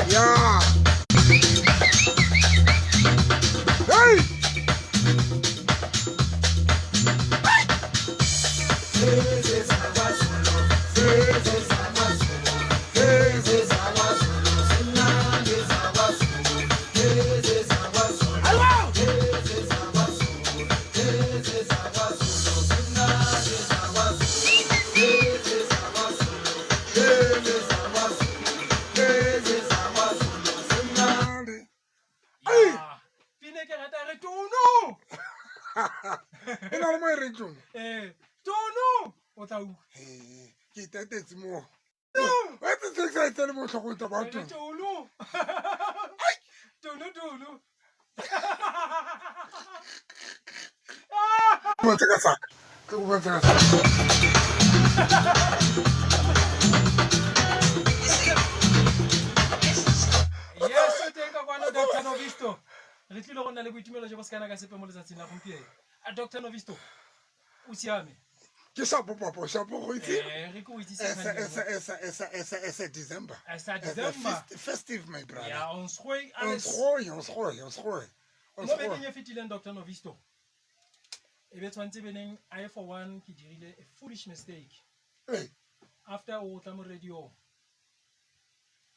Ya. Hey! Pine ke rata re tono. E na le mo e reng tono? Eh, tono o tla utlwa. Ee, ke itatetse mo. O etse se sa etsele mo tlhogong tsa batho. Tono. Tono tono. Bontsha ka saka. Ke go bontsha ka saka. Yes, o teng ka kwano Dr. Novisto. Re tlile go nna le boitumelo jo bo sekana ka sepe mo letsatsing la gompieno. A Dr. Novisto, o siame? Ke shapo papo, shapo go itse. Eh, re ke o itsise Esa kgang eno. esa esa esa esa esa December. Esa Esa December. fest- Festive my brother. Ya, ons gooi alles. Ons gooi, ons gooi, ons gooi. Ons Mo gooi. bekeng e fetileng Dr. Novisto. E be tshwantse beneng I for one ke dirile a foolish mistake. Hey, After o tla mo radio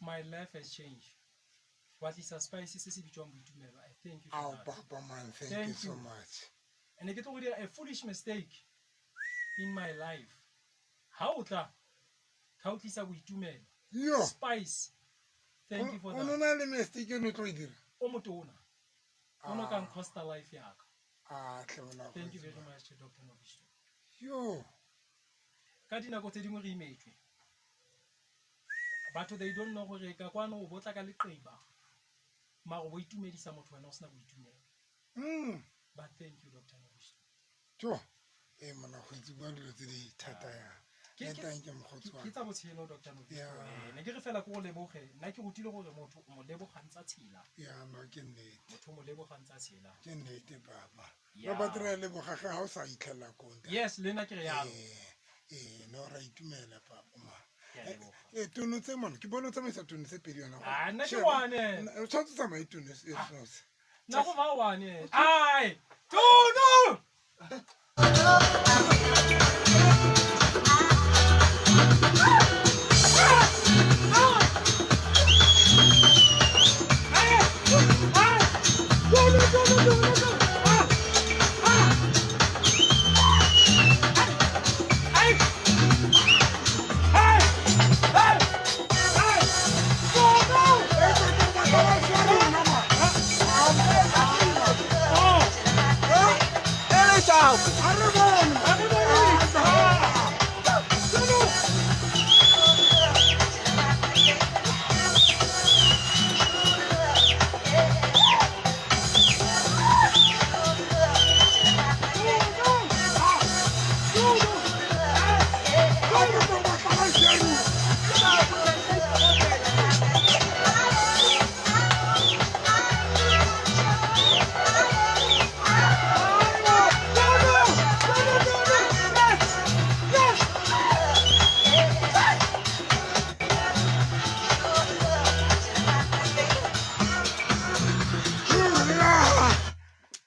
my life has changed. Wa tlisa spice se se bitswang boitumelo. I thank you for Ao that. papa man, thank, Thank you so you. much. And ke tlo go dira a foolish mistake in my life. Ha o tla ka o tlisa boitumelo. Yo. Spice. Thank you for O no that. na le mistake e no tlo e dira. O motona. O no ka ncosta life ya ka. Ah, tle bona go Thank you itse. very much Dr. Novisto. Yo. Ka dinako tse dingwe re imetswe. Batho they don't know gore ka kwano o botla ka leqeba. Mara o bo itumedisa motho wena o sena boitumelo. Mm. But thank you Dr. Novisto. Jo. Eh mona go itse bua dilo tse di thata ya. Ke- Le ke- tang ke mokgotsi wa. Ke tsa botshelo Dr. Novisto. Yeah. Eh, ne ke re fela ke go leboge. Nna ke rutile gore motho o mo leboga ntsa tshela. Ya no ke nnete. Motho o mo leboga ntsa tshela. Ke nnete papa. Yeah. Ba batho re a leboga ge ha o sa itlhela ko ntate. Yes, le nna ke re yalo. Eh, eh no ra itumela papa ma. Ke a leboga. Eh, tono tse mona ke bone o tsamaisa tono tse pedi yona. Ah, nna ke Sheba. one. Nna- O tshwanetse o tsamaye tono e se. Nna go ba one. Ai! Tono!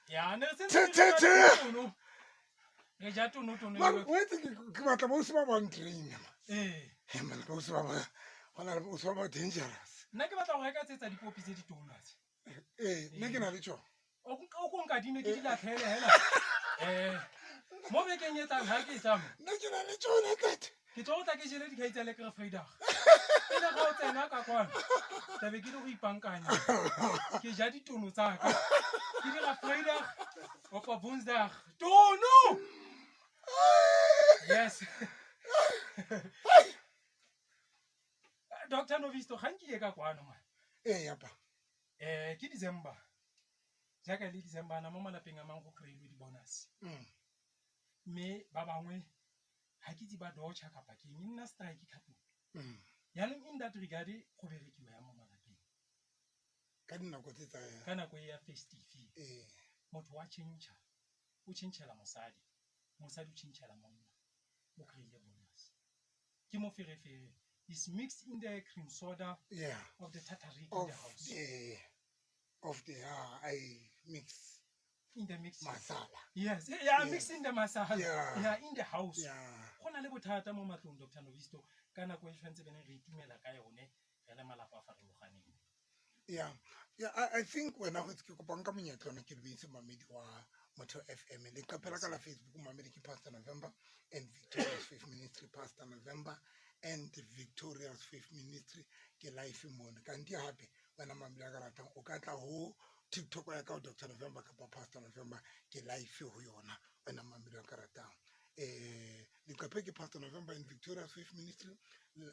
Ya, ne re sentse re The, the, ja the. tono. Re ja tono tono. Mara o itse ke ke batla bo se ba ba ntrain. Eh. He man, bo se ba ba gona le bo se ba ba dangerous. Nna ke batla go reka tse tsa dipopi tse di tona tse. Eh, nna ke na le tsona. O ko o ko nkadime ke di latlhele hela. Eh. Mo bekeng e tlang ha ke tla mo. Nna ke na le tsona tate. Ke tlo go tla ke jele dikhai tsa lekker Vrydag. Pele ga o tsena ka kwano, tlabe ke le go ipankanya. Ke ja ditono tsa ka. Ke dira Vrydag opa Woensdag. Tono! Yes. Dr. Novisto, ga nke ka kwano man. Eh, yapa. Eh, ke December. Jaaka e le December na mo malapeng a mang go kry-ilwe di-bonus. Mm. Mme ba bangwe ga ke itse ba dotšha kapa ke eng, e nna strike ka tlong. Mm. Yaanong in that regard go berekiwa yang mo malapeng. Ka dinako tse tsa Ka nako e ya festive, eh motho wa tšhentšha, o tšhentšhela mosadi, mosadi o tšhentšhela monna, o kry-ile bonus. Ke moferefere. Is mixed in the cream soda yeah of the tartaric in of the house. the of the uh, I mix In the mix. masala Yes, yeah, Yeah. mixing the masala. Yeah. Yeah, in the house. yeah Go na le bothata mo matlong Dr. Novisto ka nako e tshwanetse bene re itumela ka yone re le malapa a farologaneng. yeah yeah I, I think wena go ke kopang ka monyetla ona ke dumedise mamedi wa Motheo FM leqephe la ka la Facebook mamedi ke Pastor November and Victorious Faith Ministry Pastor November and Victorious Faith Ministry ke life mone kanti hape wena mamedi a ka ratang o ka tla ho TikTok ya ka ho Dr November kapa Pastor November ke life ho yona wena mamedi a ka ratang eh leqephe ke Pastor November and Victorious Faith Ministry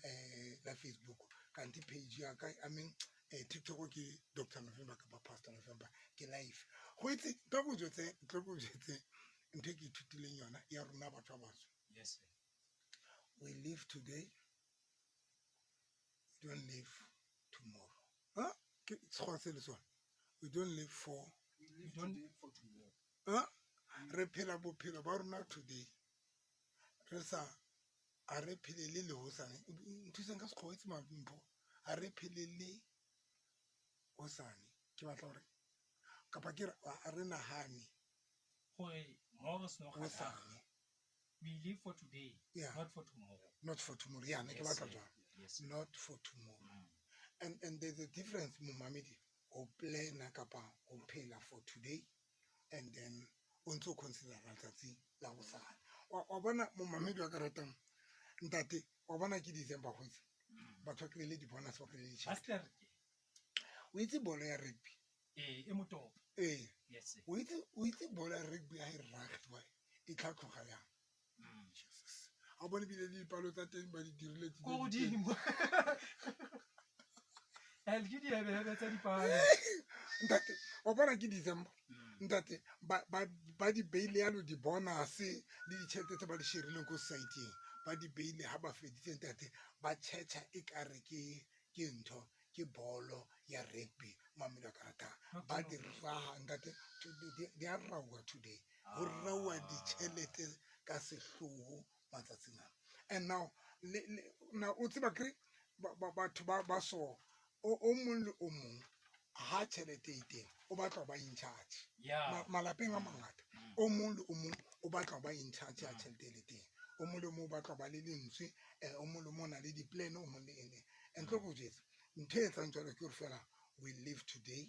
eh la Facebook kanti page ya ka I mean eh TikTok ke Dr November kapa Pastor November ke life go itse tlo go jwetse tlo go jwetse ntho e ke ithutileng yona ya rona batho ba batsho Yes. sir. we live today we don't live tomorrow huh ke sekgowa se le sone we don't live for We We live don't- today for tomorrow. huh re phela bophelo ba rona today re sa a re phelele le hosane nthuseng ka sekgowa itse mampho a re phelele hosane ke batla gore kapa ke re a re nahane Gore mo re seno gana, hosane we live for today, Yeah. not for tomorrow. not for tomorrow yeah ne ke Yes, batla sir. jwalo Yes. sir. not for tomorrow Mm. and and there's a difference momamedi ho plana kapa ho phela for today and then o ntse o considera letsatsi la hosane wa wa bona momamedi wa ka ratang ntate wa bona ke december go itse batho ba kry-ile di-bonus ba kry-ile Ba ditšhelete sterke. o itse bolo ya rugby Eh, e motopo. ee Yes. sir. o itse o itse bolo ya rugby ha e ragiwa e tlhatlhoga yang Mm. jesus a bone ebile le dipalo tsa teng ba di dirile tse Ko di teng. godimo. El ke dihebehebe tsa dipalo. ntate wa bona ke december Mm. ntate ba ba ba di beile yalo di-bonus le ditšhelete tse ba di sherileng ko society-eng ba di beile ha ba feditse ntate ba tšhetšha e kare ke ke ntho ke bolo ya rugby mamelo a karata ba di raha ntate di a rauwa today go rauwa ditšhelete ka sehloho matsatsing a and now le, le, now o tseba kry batho ba ba so o o mong le o mong ha tšhelete e teng o batla ho ba in charge Yeah. malapeng a mangata Mm. o mong le o mong o batla ho ba in charge ya tšhelete e le teng o mong le o mong o batla ho ba le lentswe um o mong le o mong o na le di-plan o mong le ene and tlo ko jwetsa ntho e etsang jwalo ke gore fela we live today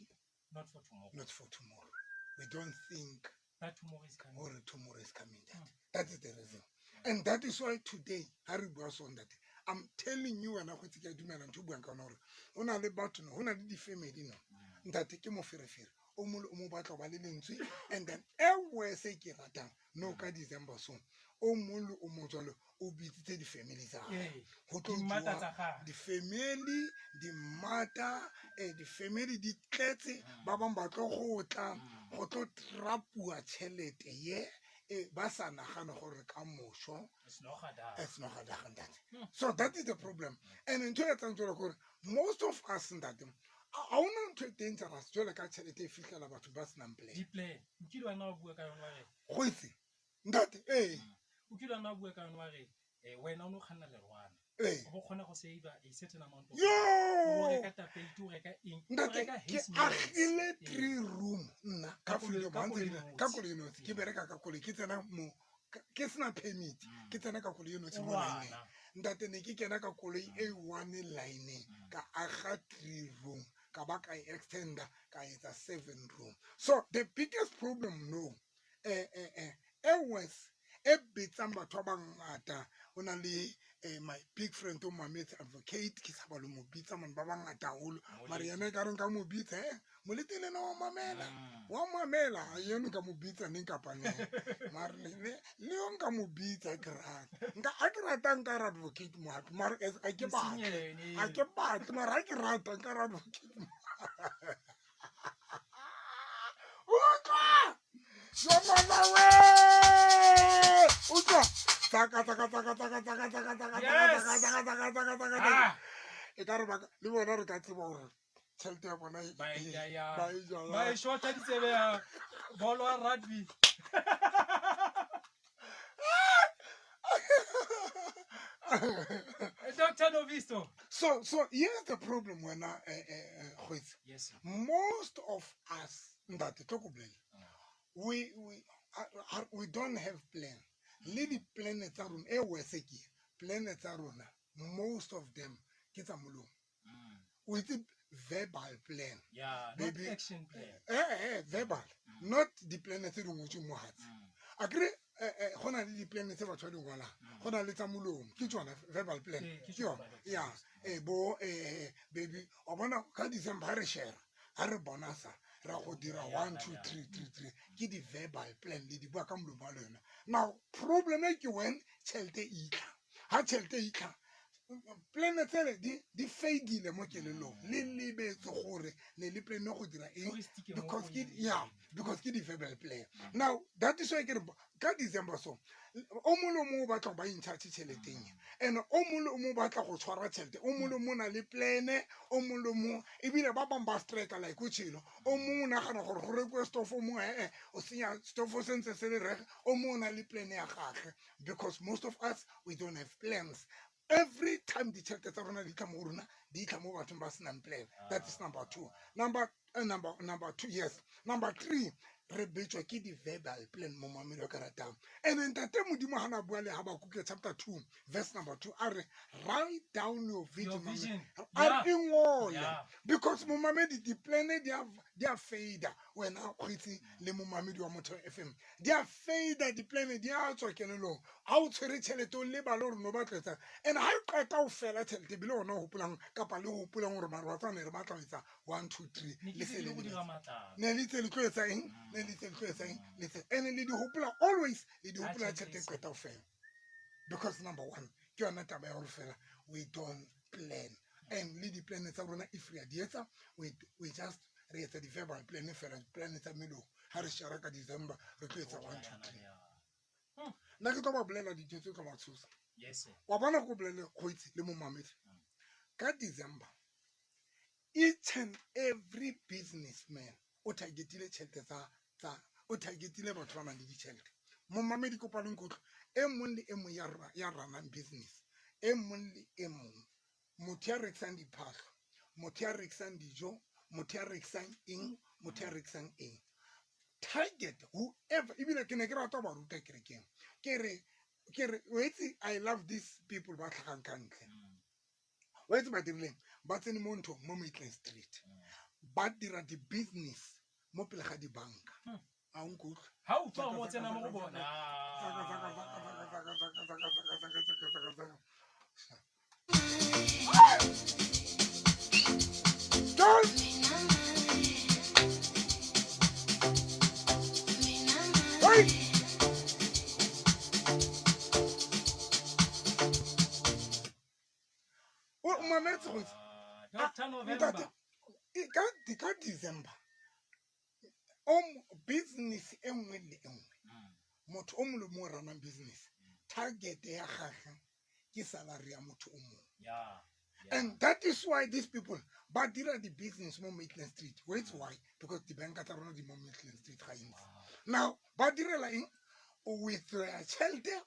Not for tomorrow. not for tomorrow we don't think That tomorrow is coming. gore tomorrow is coming that that is the reason and that is why today ha re bua so ntate i'm telling you wena go tse ke a dumela ntho o buang ka yona gore go na le batho no go na le di-family no ntate ke moferefere o mong le o mong o batla ho ba le lentswe and then e worse e ke e ratang no ka december so o mong le o mong jwalo o bitsitse di-family tsa hae Ee. ho tlo Dimmata jowa tsa gagwe. di-family dimmata eh, di-family di tletse ba bangwe ba tlo go tla go tlo trapuwa tšhelete ye eh, ba sa nagane gore ka moso It's no gada. it's not gonna happen ntate Hmm. so that is the problem and ntho e etsang jwalo ke gore most of us ntate ga ona ntho e dangerous jwalo ka tšhelete e fihlela batho ba senang plan Di-plan. O kile wa nna wa bua ka yona wa re go itse ntate ee o kile wa nna wa bua ka yona wa re eh, wena o ne o kganna lerwana ee o bo kgona go save a certain amount of yo o reka tapeiti o reka eng o ntate reka ke His Mills. agile Ee. three room nna ka Ka koloi- freedom ka ha ntse koloi ke- notshi. ka koloi notshi ke Ee. bereka ka koloi ke tsena mo ke sena permit Mm. ke tsena ka koloi notshi O mo lineng rwana. ntate ne ke kena ka koloi e one lineng ka aga three room ka ba ka e extenda ka etsa seven room so the biggest problem no eh, eh, eh, e worse e betsang batho ba bangata ho na le eh, my big friend o mametse advocate ke tshaba le mo bitsa mane ba bangata haholo mare yena e ka re nka mo bitsa e molete le ena wa mamela Mm. wa mamela yeno nka mo bitsa neng kapa neng mare le le yo nka mo bitsa ke rata nka a ke rata nka re advocate mohapi mare a ke Eseng batle yene. a ke batle mare a ke rata nka re advocate Mohapi. utlwa jomana we utlwa tsaka tsaka tsaka tsaka tsaka tsaka tsaka Yes. tsaka tsaka tsaka tsaka tsaka tsaka Ah, e ka re ba le bona re ka tseba gore tšhelete ya bona ba e ja yang. ba e ja Ba e yang. shota ditsebe ya bolo ya rugby. Dr. Novisto. So here's the problem wena Kgwetsi. Yes. sir. Most of us ntate tlo ko bolele. We don't have plan. Le di-plan tsa rona e worse ke plan tsa rona most of them ke tsa molomo. O itse verbal plan. Yeah, not Baby. action plan. Verbal, not di-plan tse di ngotsweng mo fatshe. Akere go na le di-plan tse batho ba di ngwalang, go na le tsa molomo, ke tsona verbal plan. Ee, ke Ke yona. tsona. Ya, bo baby, wa bona ka December ha re share, ha re bonasa, ra go dira 1 2 3 3 3, ke di-verbal plan le di bua ka molomo wa lona. Now problem e ke when tšhelete e itlha, ha tšhelete e itlha plan tsele di fadile mo kelelong, le lebetse gore ne le plan go dira eng, Gore stick-e mo because go ke eng. yeah, because ke di-verbal plan. Now that is why ke re ka December so o mongwe le o mongwe o batla go ba in charge tšheleteng, and o mongwe le o mongwe o batla go tshwara tšhelete, o mongwe le o mongwe o na le plan, o mongwe le o mongwe ebile ba bangwe ba strike like o tšhelo, o mongwe o nagana gore go rekiwe stofo, o mongwe ee o senya stofo se ntse se le rege, o mongwe o na le plan ya gagwe, because most of us we don't have plans. Every time ditšhelete tsa rona di tla mo go rona, di tla mo bathong ba senang plan. That is number 2. Number 2, yes. Number 3, re betswa ke di-verbal plan mo mamedi wa ka ratang. And ntate Modimo ha na bua le Habakuke chapter 2 verse number 2, a re write down your vision, Your vision. A re Yeah. e ngole. Yeah. Because momamedi di-plan di a fade wena kgwetsi le momamedi wa Motheo FM, di a fade di-plan di a tswa kelelong. Ha o tshwere tšhelete o lebale gore no batla etsang, and ha e qeta ho fela tšhelete ebile ona o hopolang kapa le hopolang gore mara wa tsane re batla ho etsa 1 2 3, Ne ke le se se le le go lebetse. dira matlalo. Ne le tse le tlo etsa eng? Ne le tse le tlo etsa eng? Le tse, and le di hopola always, le di Ha hopola tjhelete tšhelete e e se. qeta ho fela. Because number 1, ke yona taba ya hore fela we don't plan, and le di-plan tsa rona if re a di etsa, we just re etsa di-verbal plan fela, di-plan tsa melomo. Ha re share ka December re tlo etsa 1 2 3. Nna ke tlo ba bolela dintho tse tlo ba tshosa. Yes, sir. Wa bona go bolele Kgwetsi le momamedi. Ka December, each and every businessman o targetile tjhelete tsa, o targetile batho ba nang le ditjhelete. Momamedi kopa le nkutlwe, e mong le e mong ya runang business, e mong le e mong, motho ya rekisang diphahlo, motho ya rekisang dijo, motho ya rekisang eng, motho ya rekisang eng. Target whoever, ebile ke ne ke rata ho ba ruta kerekeng. Ke re, o itse, I love these people ba tlhagang ka ntle. Wa itse ba dirileng? Ba tsene mo nthong, mo Maitland Street. Ba dira di-business mo pele ga dibanka. A o nkutlwe? Ha o utlwa mo tsena mo go bona. Tsaka, tsaka, tsaka, tsaka, tsaka, tsaka, tsaka, tsaka, tsaka, tsaka. Don't. Hey! O mametse go itse? Doctor November. Ntate, ka December, o business e nngwe le e nngwe, motho o mongwe le mongwe o runang business, target ya gagwe ke salary ya motho o mongwe. Yeah, yeah. And that is why these people ba dira di business mo Maitland Street. Wait, why? Because di banka tsa rona di mo Maitland Street ga intsi. Now ba direla eng? O withdraw tšhelete,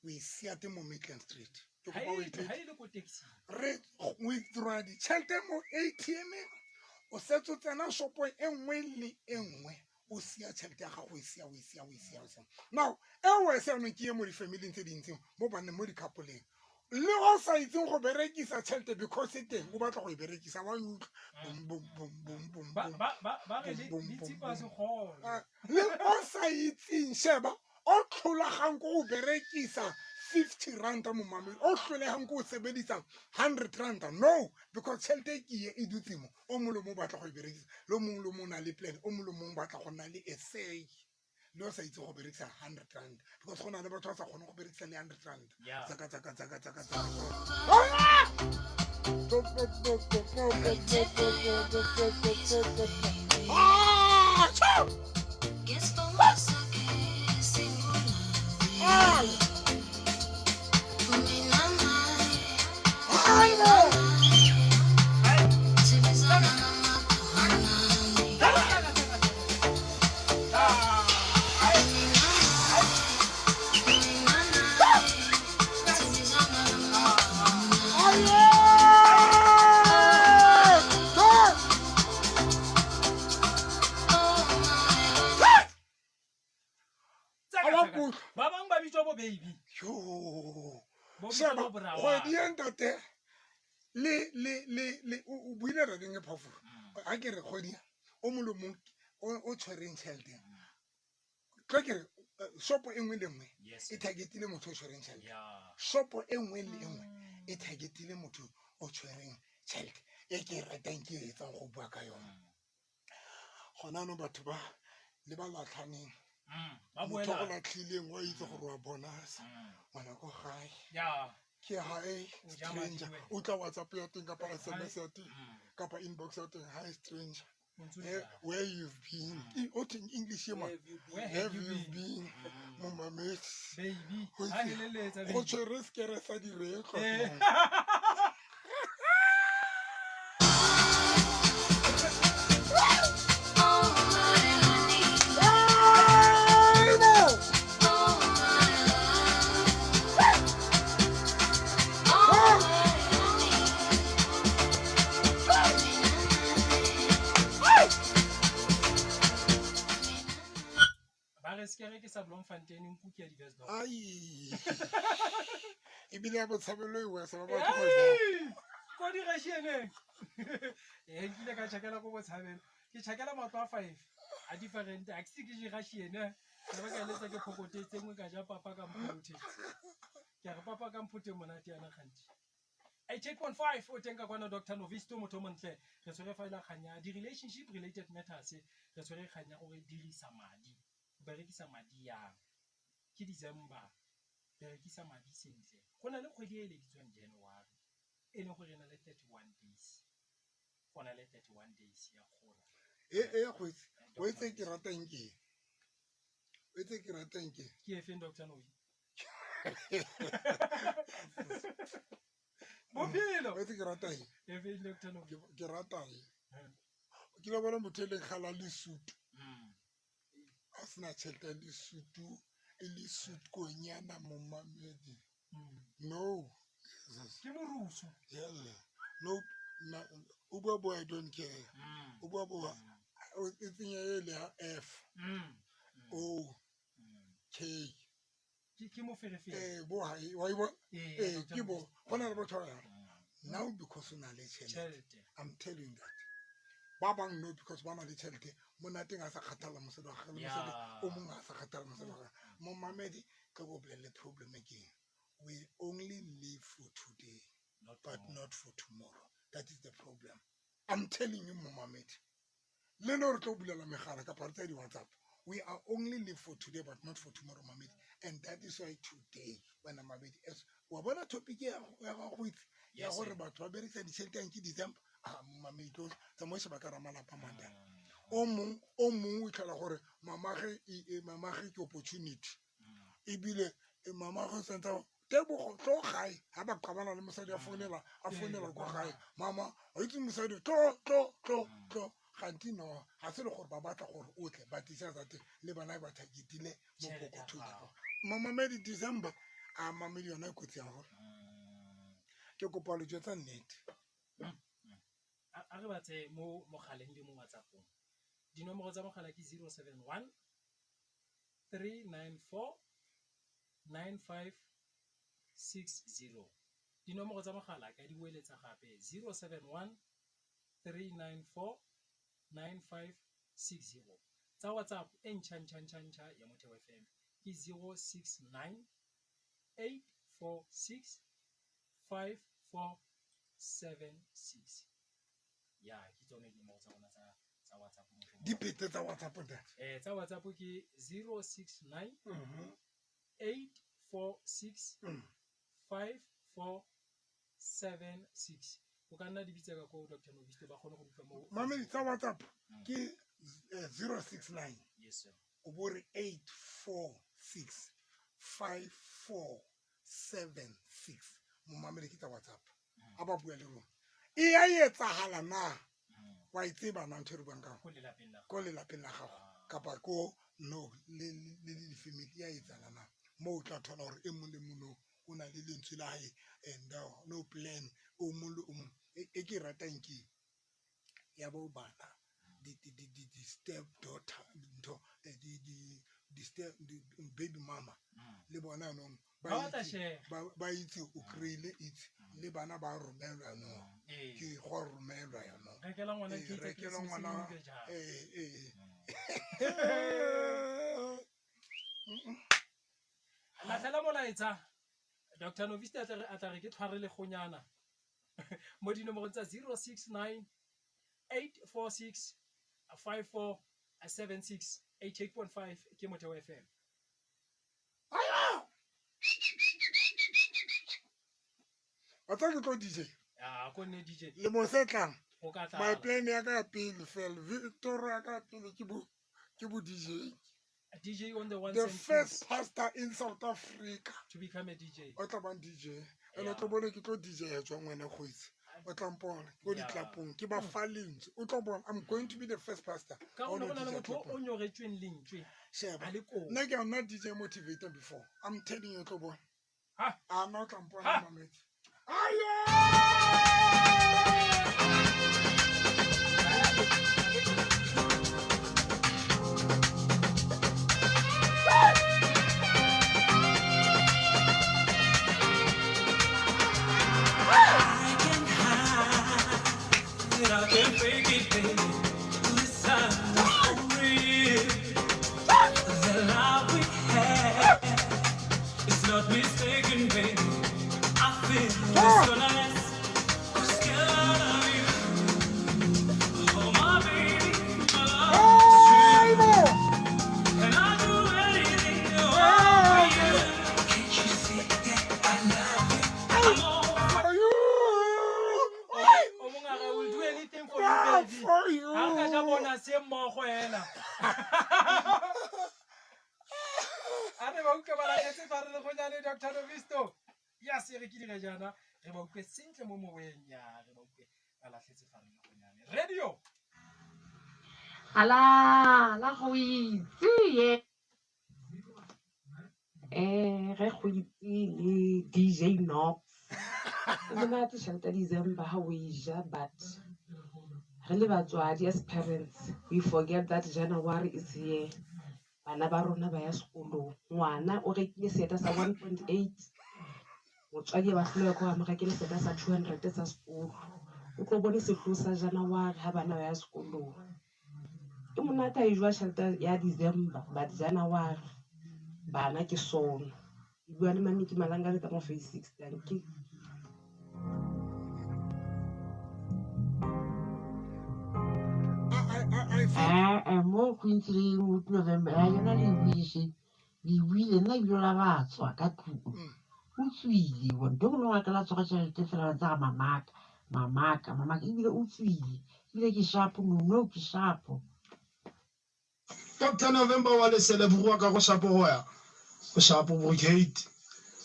o e sia teng mo Maitland Street. Ke Ha kopa o e e tle. ha e le ko taxi. Re withdraw ditšhelete mo ATM, o setse o tsena shopo e nngwe le e nngwe, o sia tšhelete ya gago, o e sia, o e sia, o e sia, o e sia. Now, e worse yanong ke ye mo di-family-ing tse dintsi, mo banneng, mo di-couple-eng. Le go sa itseng go berekisa tšhelete because e teng, o batla go e berekisa, wa e utlwa. Boom, boom, boom, boom, boom, Ba, boom. ba, ba, ba re Boom, le, boom, le boom, tshipa boom. sekgolo. Le o sa itseng, sheba, o tlholegang ko go berekisa 50 ranta mo mamedi, o tlholegang ko go sebedisa 100 ranta. No, because tšhelete e ke e, e dutse mo, o mongwe le mongwe o batla go e berekisa, le o mongwe le mongwe o na le plan, o mongwe le mongwe o batla go nna le essay. Le o sa itse go berekisa 100 rand, because go na le batho ba sa kgoneng go berekisa le 100 rand. Yeah. Tsaka, tsaka, tsaka, tsaka, tsaka. Tjho! baby Yo. Bo bitsa Sheba, bo bra wa kgwedi ye ntate le le le le o o buile rabeng e phofolo ga ke re kgwedi ya, o mongwe le mongwe o o tshwereng tšhelete tlo ke re eh, shopo e nngwe le nngwe Yes. e targetile motho o tshwereng tšhelete Yeah. shopo e nngwe le e nngwe e targetile motho o tshwereng tšhelete e ke e ratang ke e etsang go bua ka yone gona anong batho ba le ba latlhaneng Ba motho o go boela. latlhileng wa itse gore wa bonasa ngwana ko gae Yeah. ke hi O ja madi stranger wena. o tla whatsapp ya teng kapa sms ya teng Mm. kapa inbox ya teng hi stranger O ntso Eh, jang? where you've been o theng english e man Where have have you you been? been momamedi Baby. Go Ha itse- heleletsa go baby. tshwere sekere sa diretlwa Eh. Ba re sekere ke sa Bloemfontein nku ke ya di-Westdorp. Ai. Ebile ya botshabelo e wesa ba batho go e bona. Hey! Ko di-Russianeng. Eh, nkile ka tjhakela ko botshabelo. Ke tjhakela matlo a 5 a different. A ke se ke di-Russian. Ka ba ka eletsa ke phokotetse nngwe ka ja papa ka mphothe. Ke a re papa ka mphothe monate yana kganti. 88.5 o teng ka kwana Dr. Novisto motho o montle. Re tshwere fela kgang ya di-relationship related matters. Re tshwere kgang ya gore dirisa madi. O berekisa madi yang. Ke December. Berekisa madi sentle. Go na le kgwedi e e bitswang January e leng gore e na le 31 days. Go na le 31 days ya kgola. E e go itse. O itse ke ratang ke. O itse ke ratang ke. Ke e feng Dr. Novi? Bophelo. O itse ke ratang. E feng Dr. Novi? Ke ke ratang. Ke la bona motho e leng gala le sutu. A sena tšhelete ya le sutu e le sutu konyana momamedi. No. Jesus. Ke morusu. Yeah. No. Na, o bua bua I don't care. O bua bua o e tsenya ele ya F O K Ke ke moferefere. eh bo ha wa e bona Eh, eh Dr. ke bo Novi. go na le batho ba yalo now because o na le tšhelete Tjhelete. I'm telling you that ba bang no because ba na le tšhelete monateng a sa kgathala mosadi wa gagwe le mosadi Yeah. o mongwe a sa kgathala mosadi wa gagwe momamedi ke go bolelele problem ke eng we only live for today Not but tomorrow. not for tomorrow that is the problem i'm telling you momamedi le no re tlo bulela megala kapa re tsaya di-whatsapp we are only live for today but not for tomorrow mamedi and that is why today wena mamedi as wa bona topic ya ya go itse ya Yes, gore sir. batho ba berekisa ditšhelete yang ke december a mamedi tlo tsamao sheba ka ramalapa mandana o mong o mongwe o itlhela gore mamage mamage ke opportunity ebile eh, mamage o santse tebogo tlo gae ga ba qabana le mosadi a founela a founela kwa gae mama o itse mosadi tlo tlo tlo tlo ganti no ga se le gore ba batla gore o tle but it's just that le bana ba targetile mo Tjhelete ya pokothong ya gago. gago. Mamamedi december a mamedi yona e kotsi ya gore ke kopa lo jwetsa nnete A re batse mo mogaleng le mo WhatsApp-ong. Dinomoro tsa mogala ke 071 394 9560. Dinomoro tsa mogala ka di boeletsa gape 071 394 9560. Tsa WhatsApp e ntšha ntšha ntšha ntšha ya Motheo FM ke 069 846 5476. Ya, ke tsone dinomoro tsa rona tsa tsa WhatsApp mo go- di phete tsa whatsapp ntate Eh, tsa WhatsApp ke 069 846 5476. O ka nna di bitsa ka ko Dr. Novisto ba kgone go utlwa mo mamedi tsa whatsapp ke eh, 069 Yes sir. o bo re 846 5476 momamedi ke tsa whatsapp a ba bua le rona e a etsahala na wa e tseba na ntho e re buang ka yona? Ko lelapeng la ko lelapeng la gago kapa ko no le le le di-family ya etsala na mo o tla thola gore e mong le mong o o na le lentswe la hae and no plan o mong le o mong e e ke e ratang ke ya bo bana di di di di di step daughter ntho eh, di di di baby mama le bona yanong Ba batla share. Ba itse o kry-ile itse le bana ba romelwa yanong. Ke go romelwa yanong. Rekela ngwana Ee, cake ya rekela Christmas ngwana le utlwe jang. Ee. Latlhela molaetsa Dr Novista a tla re ke tshware legonyana mo dinomorong tsa 069 846 5476 88.5 ke Motheo FM. Wa tseba ke tlo DJ. Ah, ko nne DJ. Lemo se tlang. O ka tla. My plan ya ka ya pele fela, toro ya ka ya pele ke bo ke bo DJ. DJ on the ones The and twos. first pastor in South Africa to become a DJ. O tla bang DJ. And o tlo bone ke tlo DJ ya jwang wena kgoitse. O tla mpona ko ditlapong ke ba fa lentswe. O tlo bona I'm going to be the first pastor. Ka o gone no go na le DJ motho o tlapong. nyoretsweng lentswe. Sheba. A le koo. Nna ke nna DJ motivator before. I'm telling you o tlo bona. Ha. A nna o tla mpona Ha. mametse. Ayo! I can fake it, baby. This time it's for real. The love we had is not mistaken, baby. I feel it's gonna last. 'Cause girl, I love you. Oh, my baby, my love is true. And I'll do anything for you. Can't you see that I love you? I'm all For you. O mongwe a re, I will do anything for you, Ah, baby. for you. Ha re ka ja bona se mmogo hela. A re ba utlwe ba latlhetse fa re le gonyane Dr. Novisto. Ya se re ke dire jaana re ba utlwe sentle mo moweng ya re ba utlwe ba latlhetse fa re le gonyane. Radio. Ala la go itse ye. Ge go itse le DJ Nox. E monate tšhelete ya December ha o e ja but re le batswadi as parents we forget that January is here. Bana ba rona ba ya sekolong. Ngwana o rekile seeta sa 1.8 motswadi a ba hloleha ke hore a mo rekele seeta sa 200 sa sekolo. O tlo bone sehloho sa January ha bana ba ya sekolong. E monate ha e jowa tjhelete ya December but January bana ke sono. Ke bua le Mamiki Malangane ka mo phase 6 dankie. I think Ee, mo go itse le November ya yona le buise le buile nna ebile la ba tswa ka tlung o tswile wa ntho e nngwe ka la tshwara tšhelete fela ba ntse re mamaka mamaka mamaka ebile o tswile ebile ke shapo no no ke shapo. Doctor November wa lesele borua ka go shapo go ya go shapo brigade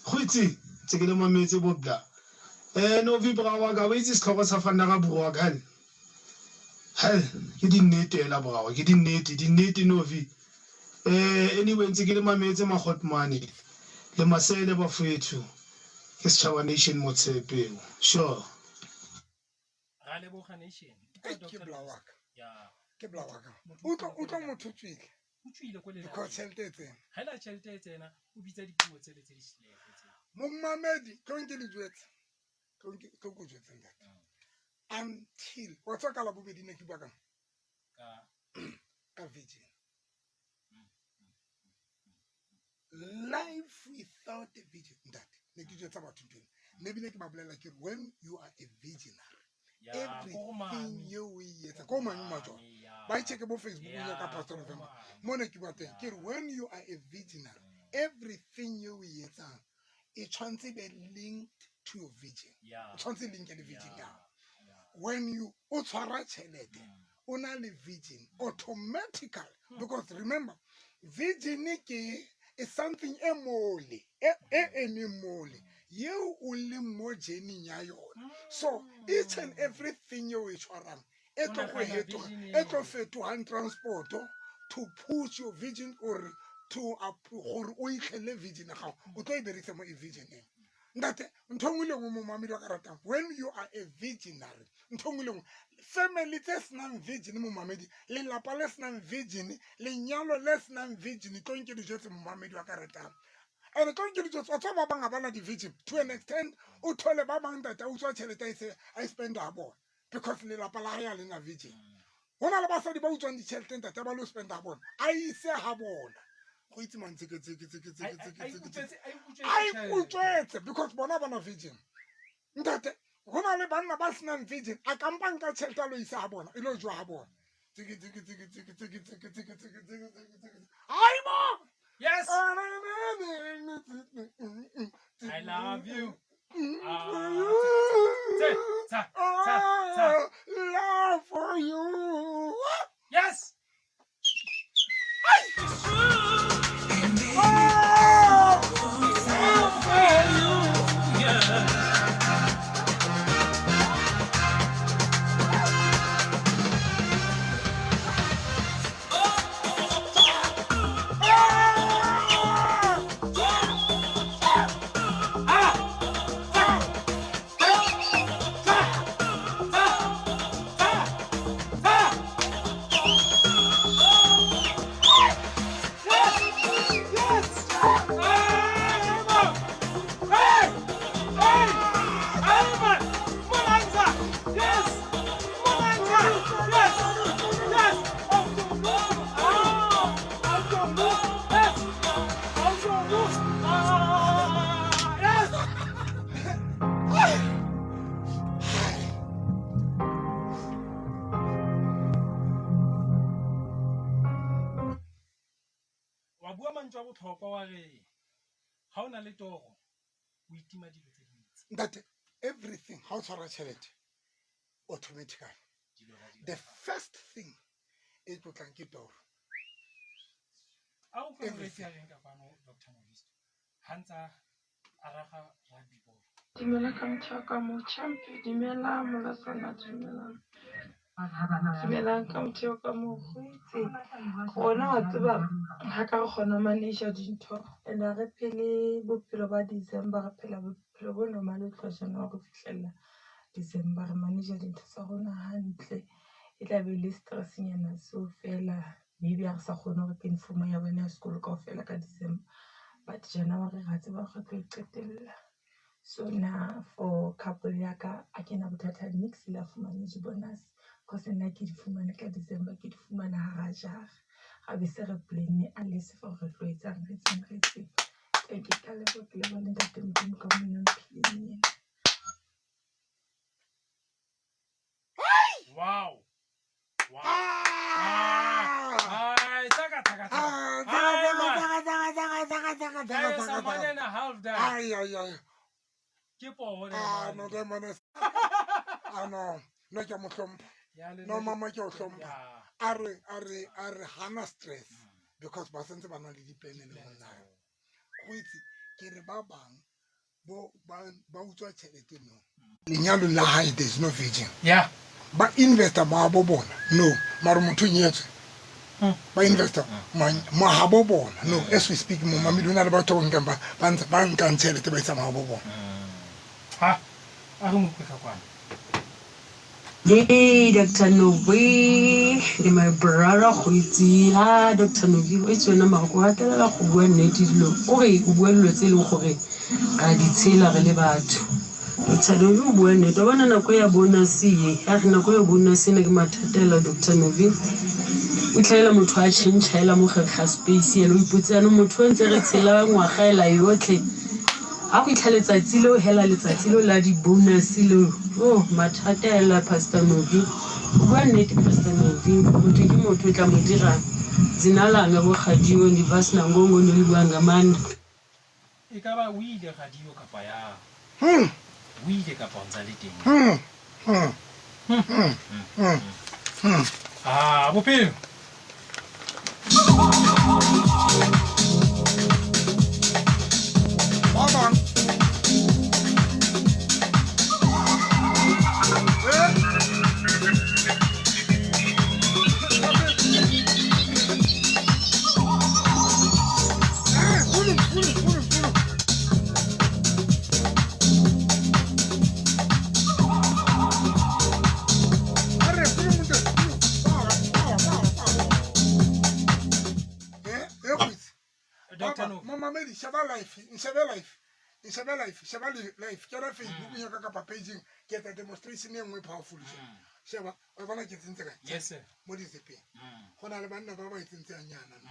go itse tse ke le mametse bobda eh no vi bra wa ka o itse setlhogo sa fanna ga borua ka hell hell ke dinnete ela brawa ke dinnete dinnete novi eh anyway ntse ke le mametse magotmane le masele bafethu ke setšhaba nation motshepeo sure. Ra leboga nation. Ei, ke bolawaka. Ya. Ke bolawaka. Utlwa utlwa motho tswile. O tswile ko lelapeng. Because tšhelete e tsena. Ha ela tšhelete e tsena, o bitsa dipuo tsele tse di slefe tse. Momamedi, tlo nke le jwetse. Tlo nke tlo ko jwetse ntate. Until wa tswa ka la bobedi ne ke bua kang? Ka ka virgin. Life without a virgin ntate. Ne ke jwetsa batho ntho ena. Mme ebile ke ba bolela ke re when you are a virginary Ya, ko go everything mami. eo o e etsa ko mami major Mami, ya. ba e checke bo Facebook ya ka Ya, Pastor ko go November mami. mo ne ke bua teng ke re when you are a virginary everything eo o e etsang e tshwanetse e be linked to your virgin. Ya. O tshwanetse e linke le virgin ya Ya. hao. When you o tshwara tjhelete o na le virgin automatically because remember virgin ke is something e mole e e emeng mole yeo o leng mo journey ya yona. So each and everything yeo e tshwarang e tlo go O nagana hetoga, vision e tlo eo. fetogang transport to push your vision or to up gore o itlhele vision ya gago o tlo e berekisa mo e visioneng. Ntate, ntho e nngwe le nngwe momamedi wa ka ratang, when you are a visionary, ntho e nngwe le nngwe, family tse senang virgin momamedi, lelapa le senang virgin, lenyalo le senang virgin, tlo nke dijo tse momamedi wa ka ratang. And tlo nke dijo tse, wa tseba ba bang ga ba na di-virgin to an extent, o thole ba bang ntate a utswa tšhelete a e spenda ga bona because lelapa la gae a lena virgin. Go na le basadi ba utswang ditšhelete ntate ba lo spenda ga bona, a ise ga bona. Go itse mang tseke tseke tseke tseke tseke tseke tseke. A ikutswetse because bona ba na virgin. Ntate, go na le banna ba senang virgin, a kampa nka tšhelete a lo isa ga bona, e lo jwa ga bona. Tseke tseke tseke tseke tseke tseke tseke tseke tseke tseke tseke. Aibo! Yes. I love you. Ah, tsa, tsa, tsa. Love for you. Yes. It's true. Oh! Love for you, yeah. Wa bua mantswe a botlhokwa wa re ga o na le toro o itima dilo tse dintsi. Ntate, everything ga o tshwara tšhelete automatically the first thing e tlotlang ke toro. A o utlwe moreetsi a reng ka kwano Dr. Novisto ha ntsa a raga rugby ball. Dumela ka motho wa ka mo champ, dumela molosana, dumelang. Dumelang ka motho wa ka mo go itse. Rona wa tseba ha ka re kgona ho manage dintho and ha re phele bophelo ba December, re phela bophelo bo normal ho tloha January ho fihlella December. Re manage dintho tsa rona hantle. E tla be le stress nyana seo fela maybe ha re sa kgone ho reka uniform ya bana ya sekolo kaofela ka December. But January ra tseba re tlo e qetella. So nna for couple ya ka ha ke na bothata niks le a fumane di-bonus cause nna ke di fumane ka December, ke di fumana hara jara. Ra be se re plan-ne unless for re tlo etsang re etseng re etseng. Thank you ka leboha ke leboha le ntate Modimo ka mona mphileng yena. Wow. Wow. Ah! Ai, tsaka tsaka tsaka. Ah, Ai, man. tsaka, tsaka, tsaka, tsaka, tsaka, tsaka, Ai, tsaka, sa tsaka. man and a half da. Ai, ai, ai. Ke poho le Ah, man. no, that man is- Ah, no. No, ke a mo hlompha. Ya, le No, nna mama, ke a o hlompha. Ya. A re, a re, a re hana stress because ba santse ba na le dipene le monna. Go itse ke re ba bang bo ba ba utswa tšhelete no. Lenyalong la hae there's no virgin. Yeah. Ba investor ma bo bona. No, mara motho o nyetswe. Ba investor mahabo bona. No, as we speak mo mamedi o na le batho ba nkang ba ntse ba nkang tšhelete ba isa mahabo bona. Ha. A re mo utlwe ka kwano. Hey, Dr. Novi, le my brother go itse. Ha, Dr. Novi, o itse wena mara ko gatelela go bua nnete dilo. O re o bua dilo tse e leng gore ra di tshela re le batho. Dr. Novi o bua nnete. Wa bona nako ya bonus ye, ya re nako ya bonus ena ke mathata hela Dr. Novi. O tlhaela motho a change hela mo gare ga space ena, o ipotse jaanong motho o ntse re tshela ngwaga ela yotlhe. Ha go itlha letsatsi leo hela letsatsi leo la di-bonus leo, oh mathata hela Pastor Novi. O bua nnete Pastor Novi, motho ke motho o tla mo dirang. Dzina langa bo Gadiwe ndi Vasna Ngongo ndo livhuwa nga maanḓa. E ka ba o ile radio kapa ya? O ile kapa o ntsa le teng? Ah, bophelo. Ba bang. Eh? Eh, volume, volume, volume, volume. Momamedi, sheba life, nshebe life, nshebe life, sheba life. Kena Facebook ya ka kapa pageng, ke etsa demonstration e nngwe powerful. Sheba, wa bona ke tsentse kae? Yes sir. Mo dizipeng. Go na le banna ba ba e tsentseng nyana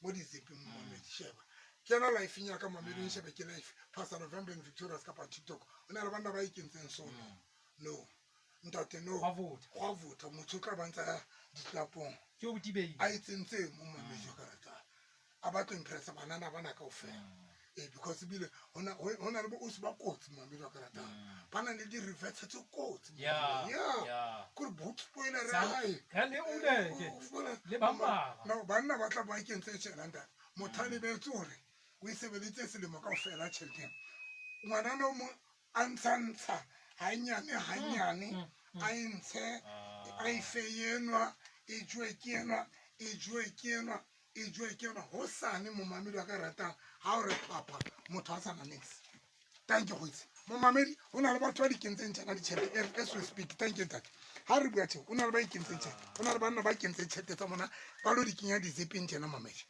mo dizipeng, momamedi, sheba. Kena life ya ka momamedi, nshebe ke life. Pastor November and Victorious kapa TikTok. Go na le banna ba e kentseng so no. No. Ntate no. Gwa votha. Gwa votha, motho o tla ba ntsa ya ditlapong. Ke o tibei. A e tsentse mo momamedi wa ka rata. A ba tlo impressa banana bana kaofela. Ee, because ebile ho na le bo ausi ba kotsi momamedi wa ka ratang. Ba na le di-reverse tse kotsi. Yeah, Yeah. yeah. Kore boot spoiler ya Sa- hae. Ya le uleke. O fumana- Le bambara. No, banna ba tla ba kentse tjena ntate. Motho a lebetse hore o e sebeditse selemo kaofela tjhelete ena. Ngwanana o mong a ntsha-ntsha hanyane hanyane, a e ntshe, a e fe enwa, e jowe ke enwa, e jowe ke enwa, e jowe ke enwa. Hosane momamedi wa ka ratang, ha o re phapha, motho a sa na niks. Thank you, Kgotsi. Momamedi, ho na le batho ba di kentseng tjena ditjhelete, as we speak. Thank you, ntate. Ha re bua tje, ho na le ba ikentseng tjhelete. Ho na le banna ba kentseng tjhelete tsa bona, ba lo di kenya diziping tjena, mamedi.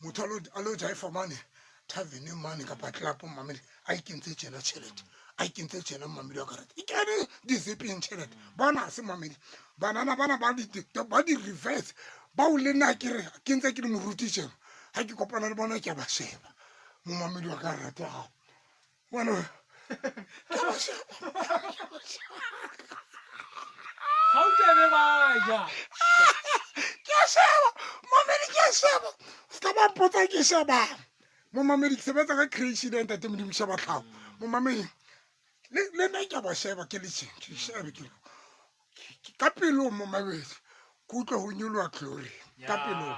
Motho a lo jaifa mane taverneng mane kapa clubong, mamedi, a ikentse tjena tjhelete. A ikentse tjena, mamedi wa karata. E kene diziping tjhelete. Bona ha se mamedi. Banana bana ba di, ba di reverse. Bao le nna ke re, ke ntse ke le moruti tjena. Ha ke kopana le bona ke a ba sheba. Momamedi wa ka ratang. Ngwana, ke a ba sheba. Ke a ba sheba. Ga o tebe ba ja. Ke a sheba. Momamedi ke a sheba. Se ka ba mpotsa ke shebang. Momamedi ke sebetsa ka creation ya ntate Modimo sheba tlhago. Momamedi le nna ke a ba sheba ke le tje, ke shebe ke ka pelong momamedi. Ke utlwe ho nyoloha glory ka pelong.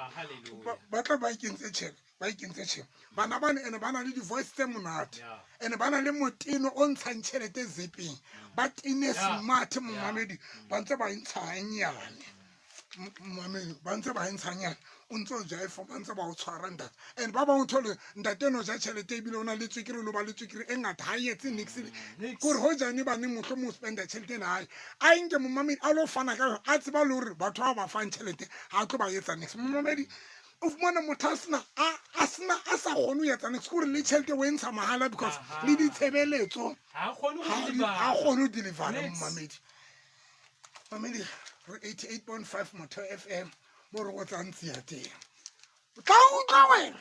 Ba tla ba ikentse tjhelete, ba ikentse tjhelete. Bana bana ene ba na le di-voice tse monate. Ene ba na le moteno o ntshang tjhelete zipeng. Ba tene smart momamedi, ba ntse ba e ntsha hanyane. Momamedi, ba ntse ba e ntsha hanyane. O ntse o jaifa, ba ntse ba o tshwara ntate. And ba bang o thole ntate eno o ja tjhelete ebile o na le tswekere, lo ba le tswekere e ngata, ha e etse niks. Niks. Kore hojane bane mohlomong o spenda tjhelete ena hae. A e nke momamedi a lo fana ka yona, a tseba le hore batho ba ba fang tjhelete ha a tlo ba etsa niks. Momamedi o fumana motho a sena, a, a sena, a sa kgone ho etsa niks, kore le tjhelete o e ntsha mahala because le ditshebeletso Ha a kgone ho ha di, deliver. ha kgone ho deliver, Niks. momamedi. Mamedi, re 88.5 Motheo FM mo re go tsang tsia teng. O tla utlwa wena.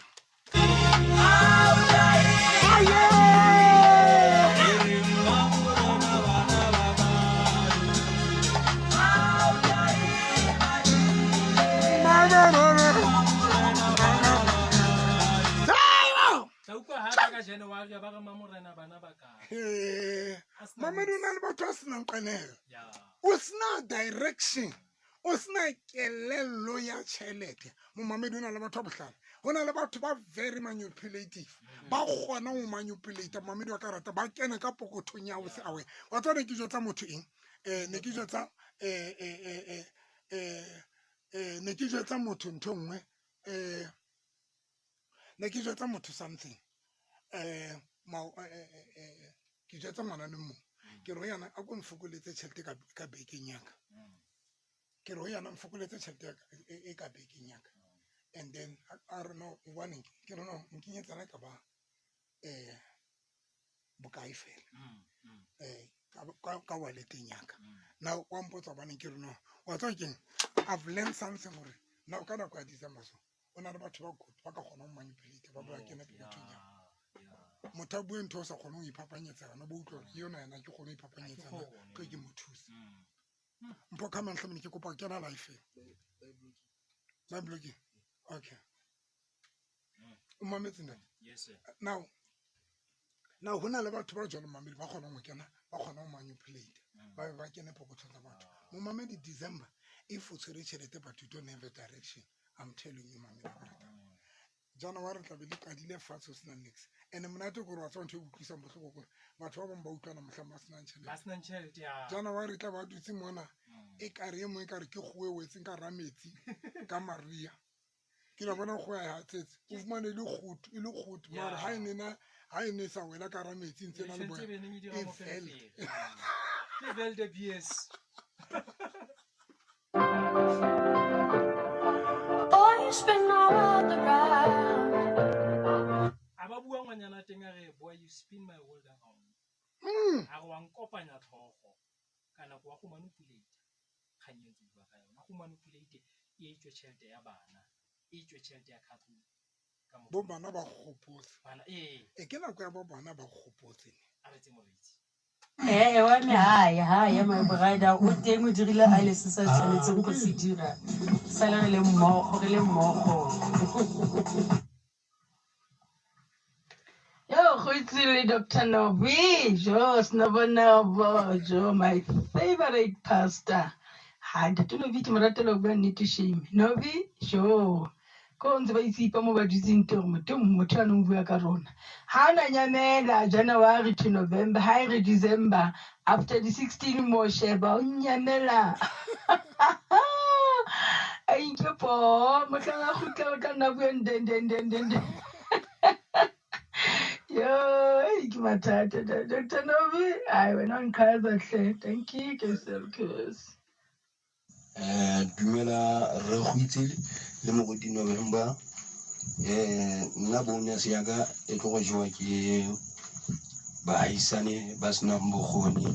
Tla utlwa hape ka January ba re mamorena bana ba ka. Eh, Mamedi o na le batho ba senang qenehelo. Yeah. O sena direction, o sena kelello ya tjhelete. Momamedi o na le batho ba bohlale. Ho na le batho ba very manipulative. Ba kgona ho manipulate. Momamedi wa ka rata ba kene ka pokothong ya ho se aware. Wa tseba ne ke jwetsa motho eng? Ne ke jwetsa, ne ke jwetsa motho ntho e nngwe, ne ke jwetsa motho something. Ke jwetsa ngwana le mong. Ke re ho yena a ko nfokoletse tjhelete ka bekeng ya ka. Ke re ho yena nfokoletse tjhelete ya ka, e ka bekeng ya ka. And then a re no, hobaneng? Ke re no, nkenyetsa le ka ba, bokae fela. Ka wallet-eng ya ka. Now wa mpotsa hobaneng, ke re no, wa tseba keng? I've learned something hore now ka nako ya December so, o na le batho ba good ba ka kgonang ho manipulate, ba bua kene pokothong ya. Motho a bue ntho o sa kgone ho iphapanyetsa yona, bo utlwa hore yona yena ke kgone ho iphapanyetsa yona, tlo ke mo thuse. Mpho come on, hle ke kopa ho kena life. Ba blocking. Okay. O mametse ntate? Yes sir. Now, now ho na le batho ba jwalo mamedi ba kgonang ho kena, ba kgona ho manipulate. Ba be ba kene pokothong tsa batho. Momamedi December, if o tshwere tjhelete but you don't have a direction, I'm telling you mamedi wa ka ratang. January tla be le qadile fatshe ho sena niks. And monate ke hore wa tseba ntho e utlwisang bohloko ke hore batho ba bang ba utlwana mohlang ba senang tjhelete. Ba senang tjhelete, ya. January tla ba dutse mona, ekare e mong ekare ke kgoho e wetseng ka hara metsi ka mariha. Ke la bona kgoho ya hatsetse. O fumane e le kgutu, e le kgutu. Mara ha e ne na, ha e ne sa wela ka hara metsi ntse e na le boya. Tjhelete e neng e dira E moferefere. vele. Ke velde BS. Oh, you spin all around. A ba bua ngwana a re boy you spin my world around. A re wa nkopanya tlhogo ka nako wa go manipulate kgang e ntse o bua ka yona go manipulate e tswe tšhelete ya bana e tswe tšhelete ya khatlong ka Bo bana ba gopotse. Bana ee. E ke nako ya bo bana ba gopotse ne. A re tse moreetsi. Ee, wa me haya haya my brother o teng o dirile a le se sa tshwanetseng go se dira sale re le mmogo re le mmogo. Yo, go itse le Dr. Nobi, jo, Snobonobo, jo, my favorite pastor. Ha, Ntate Nobi ke mo ratela ho bua nnete shame. Nobi, jo. Ko ntse ba itsipa mo ba dutseng teng gore motho motho anong o bua ka rona. Ha na nyamela January to November, ha e re December after the 16 mo sheba o nyamela. A inke poo mohlang a kgutla o tla nna bua ndendendendende. Yo, ei, ke mathata. Dr. Nobi, ai wena o nqhaza hle. Thank you, ke selkos. Eh, dumela re go itse le moruti November. Eh, nna bonus ya ka e tlo go jewa ke baahisane ba senang bokgoni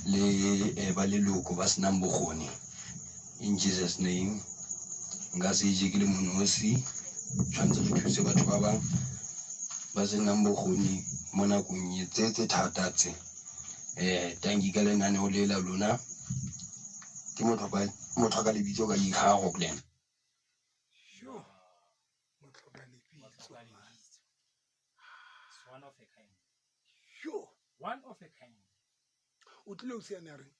le eh, ba leloko ba senang bokgoni. In Jesus name. Nka se je ke le monosi, tshwanetse re thuse batho ba bang ba senang bokgoni mo nakong e tse tse thata tse. Eh, tanki ka lenaneo le la lona. Ke motho motho ka lebitso ka ikgago plan. Sure. Motho ka lebitso. It's one of a kind. Sure. One of a kind. O tlile o siane a re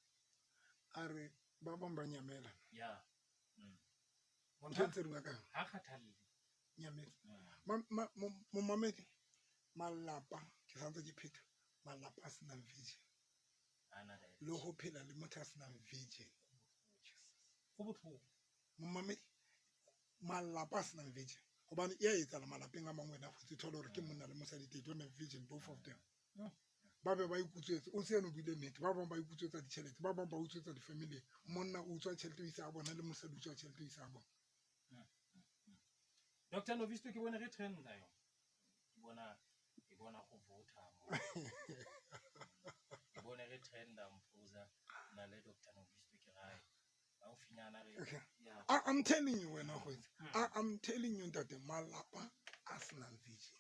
a re ba bang ba nyamela. Yeah. Mm. Ntho ntse re bua ka yona. Ha kgathalle. Nyamela. Momamedi malapa ke santse ke pheta malapa a senang vision. Le go phela le motho a senang vision. Go botlhoko. Momamedi malapa a senang vision gobane e a etsala malapeng a mangwe wena go itse thole gore ke monna le mosadi they don't have vision both of them. Ba be ba ikutswetse o se ene o buile nnete ba bangwe ba ikutswetsa ditšhelete ba bangwe ba utswetsa di-family monna o utswa tšhelete o isa a bona le mosadi o utswa tšhelete o isa a bona. Dr. Novisto ke bone re trenda yo. Ke bona ke bona go vota mo. Ke bone re trenda mphoza na le Dr. Novisto ke rae. Gaufinyana re Okay. yeah. I'm telling you wena go itse. I'm telling you ntate malapa a senang vision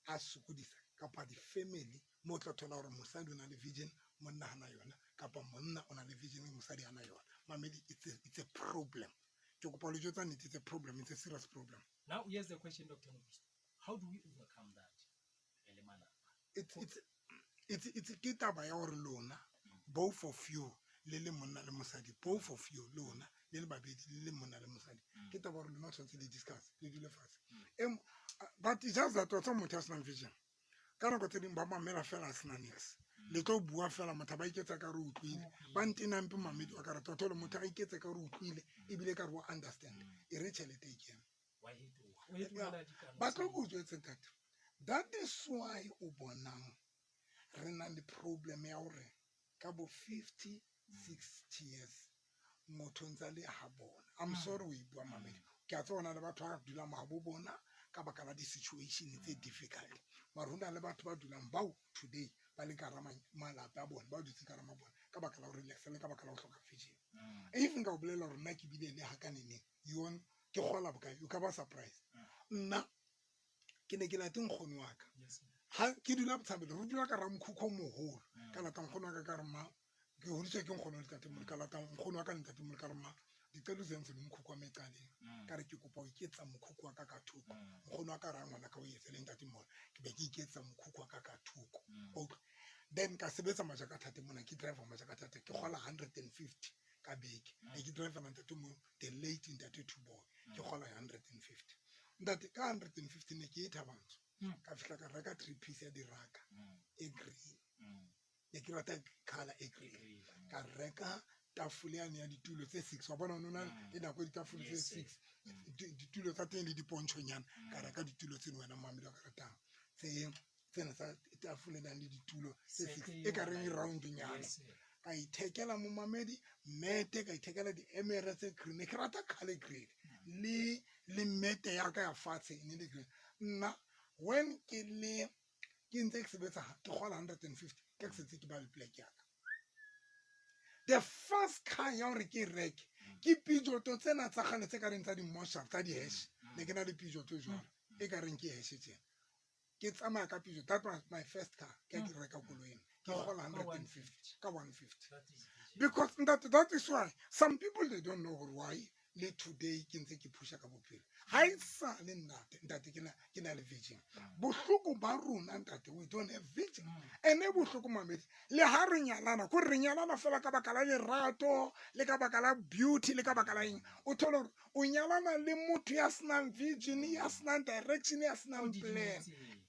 a sokodisa kapa di-family mo o tla thola gore mosadi o na le vision monna ga na yona kapa monna o na le vision mosadi ga na yona mamedi it's a problem ke kopa lo jwetsa nnete it's a problem it's a serious problem. Now here's the question Dr. Novisto how do we overcome that re le malapa? It's ke taba ya gore lona both of you le le monna le mosadi both of you lona le le babedi le le monna le mosadi ke taba gore lona tshwanetse le discuss le dule fatshe. But it's just that wa tseba motho a senang vision ka nako tse dingwe ba mamela fela a sena nix le tlo bua fela motho ba iketsa ka re utlwile ba ntenampe mamedi wa ka re tota le motho a iketse ka re utlwile ebile ka re wa understand e re tšhelete e kena ba tlo ko utswetse ntate that is why o bonang re na le problem ya gore ka bo 50 60 years motho ntse a le ha bona i'm sorry o e bua mamedi ke a tseba go na le batho ba dulang ga bo bona ka baka la di-situation tse difficult mara go na le batho ba dulang bao today ba le ka ra malapa a bona ba dutse ka ra mabona ka baka la go relaxa le ka baka la go hloka vision if nka o bolela gore nna ke bile le ga ka neneng yon ke gola bokae o ka ba surprise nna ke ne ke late nkgono wa ka ga ke dula botshabelo re dula ka ramkhukhu o mogolo ka lata nkgono wa ka ka re ma ke godiswa ke nkgono le tatemolo ka lata nkgono wa ka le ntatemolo ka re ma dicelo zenze nomkhukhu wa me ecaleni ka re ke kopa o iketsa mokhukhu wa ka ka thoko nkgono wa ka ra ngwana ka o etse le ntatemolo ke be ke iketsa mokhukhu wa ka ka thoko okay then ka sebetsa majaka thate mona ke driver majaka thate ke gola 150 ka beke ne ke driver ntate mo the late ntate two boy ke gola 150 ntate ka 150 ne ke e thabantsho ka fihla ka reka three piece ya diraka e green ne ke rata color e green ka reka tafole yane ya ditulo tse six wa bona nona le nako ditafole tse six ditulo tsa teng le dipontšhonyana ka reka ditulo tseno wena mamedi wa ka ratang tse tsena tsa tafole nang le ditulo tse six e ka reng round nyana ka ithekela momamedi mete ka ithekela diemere tse green ne ke rata color green le le mete ya ka ya fatshe e ne le green nna. When ke le ke ntse ke sebetsa ke gola 150 ke ke setse ke ba le plek ya ka. The first car ya gore ke e reke ke Peugeot tsena tsa kgale tse ka reng tsa di-moshar tsa di-hash. Ne ke na le Peugeot e jwalo e ka reng ke hash tsena. Ke tsamaya ka Peugeot. That was my first car. Ke ke reka koloi ena. Ke gola 150 ka 150. Because that is why some people they don't know gore why le today ke ntse ke phusha ka bophelo. Ha e sa le nnate ntate ke na ke na le vision. Bohloko ba rona ntate we don't have vision. Ene bohloko mamedi le ha re nyalana ko re nyalana fela ka baka la lerato le ka baka la beauty le ka baka la eng. O thole gore o nyalana le motho ya senang vision ya senang direction ya senang plan.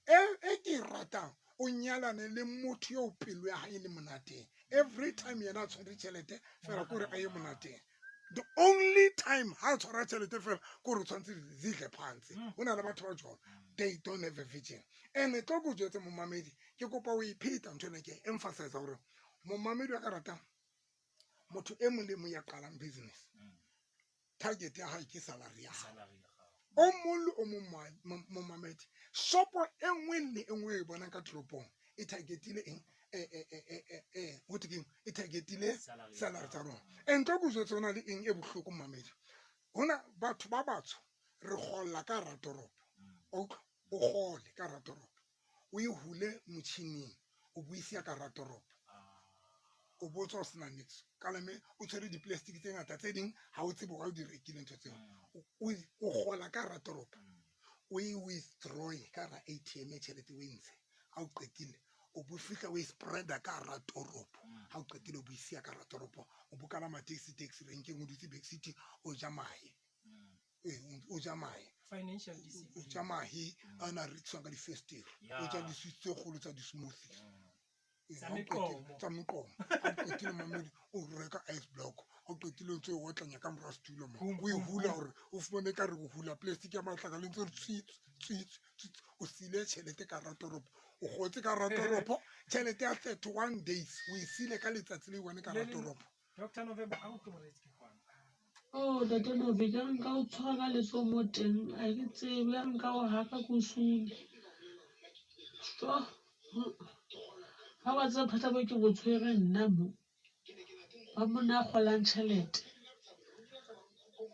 E e ke e ratang o nyalane le motho yo pelo ya hae le monateng. Every time yena a tshwere tšhelete fela kore a ye monateng. The only time ha a tshwara tšhelete fela kore o tshwanetse zihle phansi. Ho na le batho ba jwalo they don't have a vision. And tlo ko jwetse momamedi ke kopa o ipheta ntho ena ke emphasize gore momamedi wa ka ratang motho e mong le mong ya qalang business target ya hae ke salary ya hae. O mong le o mong momamedi shopo e nngwe le e nngwe e bonang ka toropong e targetile eng ho thwe keng e targetile salary tsa rona. And tlo ko jwetse hona le eng e bohloko momamedi hona batho ba batsho re golla ka hara toropo. O utlwa o gole ka hara toropo o e hule motšhining o buisia ka hara toropo o botsa o sena niks ka leme o tshwere di-plastic tse ngata tse ding ha o tsebe wa o di rekile ntho tseo. O gola ka hara toropo o e withdraw ka hara A_T_M tšhelete o e ntshe ha o qetile o bo fihla o e spreada ka hara toropo ha o qetile o bo isia ka hara toropo o bo kalama taxi taxi renkeng o dutse back city o ja mahe. O ja mahe Financial o discipline. ja mahe a na rekisiwang ka difestere o ja di-sweets tse kgolo tsa di-smoothies. Ee, Tsa ha o qetile meqomo. tsa meqomo ha o qetile mamedi o reka ice block ha o qetile o ntse o otlanya ka mora setulo mo Boom, o e boom, hula boom. hore o fumane ka re o hula plastic ya matlakala e ntse re tswitsi tswitsi tswitsi o sile tjhelete ka hara toropo o kgotse ka hara toropo tjhelete ya 31 days o e sile ka letsatsi le one ka hara Le le- toropo. Dr. November a utlwe moreetsi ke kwana. Oh ntate Novi ka re nka o tshwara ka letsoho mo teng ha ke tsebe ka re nka o haka ko sune. Sho ha wa tseba bothata bo ke bo tshwere nna mo. Ba monna a kgolang tjhelete.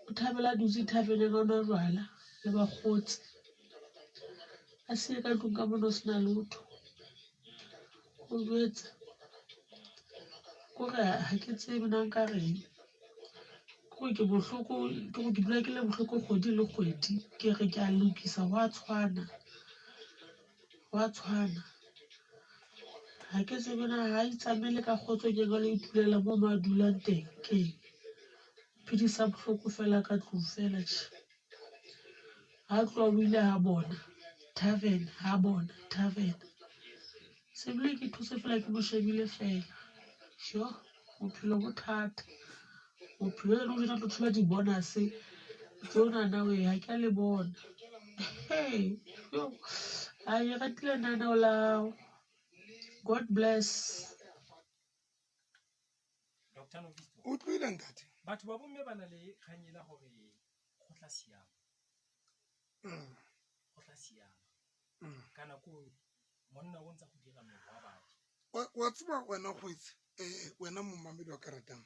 O thabela a dutse taverneng a nwa jwala le bakgotsi. A siye ka tlung ka mona ho sena lotho. O jwetsa kore ha ke tsebe na nka reng. Kore ke bohloko ke gore ke dula ke le bohloko kgwedi le kgwedi. Ke re ke a lokisa hwa tshwana, hwa tshwana. Ha ke tsebe na ha itsamaele ka kgotso ke lo itulela mo mo a dulang teng keng. Phedisa bohloko fela ka tlung fela tje. Ha tloha o ile ha bona tarven, ha bona tarven. Se bile ke thotse fela ke mo shebile fela. Sho bophelo bo thata. Bophelo jwale o tlo thola di-bonus tsona na wee ha ke a le bona. Hey yo a ke ratile lenaneo la hao. God bless. Dr. Novisto. Utlwile ntate. Batho ba bomme ba na le kgang ena hore go tla siama. Go tla siama. Ka nako monna o ntse go dira mehwabadi. Wa tseba wena go itse wena momamedi wa ka ratang.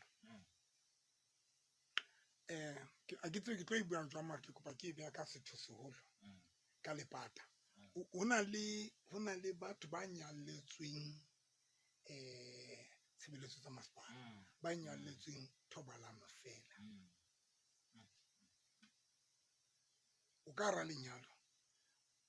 A ke tsebe ke tlo e buang jwang mara ke kopa ke e beha ka setho seholo ka lepata. Ho na le batho ba nyalletsweng tshebeletso tsa masepala ba nyalletsweng thobalano fela. O ka hara lenyalo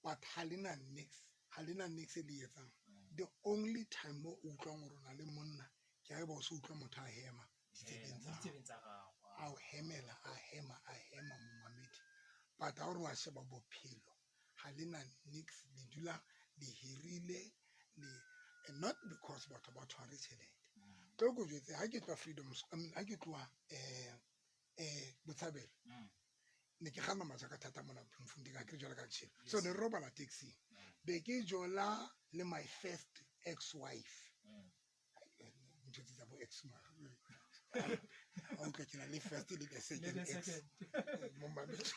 but ha lena niks, ha lena niks e le etsang. The only time mo o utlwang hore o na le monna ke haeba o so utlwa motho a hema ditsebeng tsa hao. A o hemela, a hema, a hema momamedi. But ha o re wa sheba bophelo ha lena niks, le dula le hirile le and not because batho ba tshware tjhelete. Tlo ko jwetse ha ke tloha Freedom I mean ha ke tloha Botshabelo ne ke kganna majaka thata mona Bloemfontein ha ke re jwalo ka tjhelo. So ne re robala taxi. Be ke jola le my first ex wife. Ntho tse tsa bo ex ma. Ha utlwa ke na le first le the second ex. Momamedi.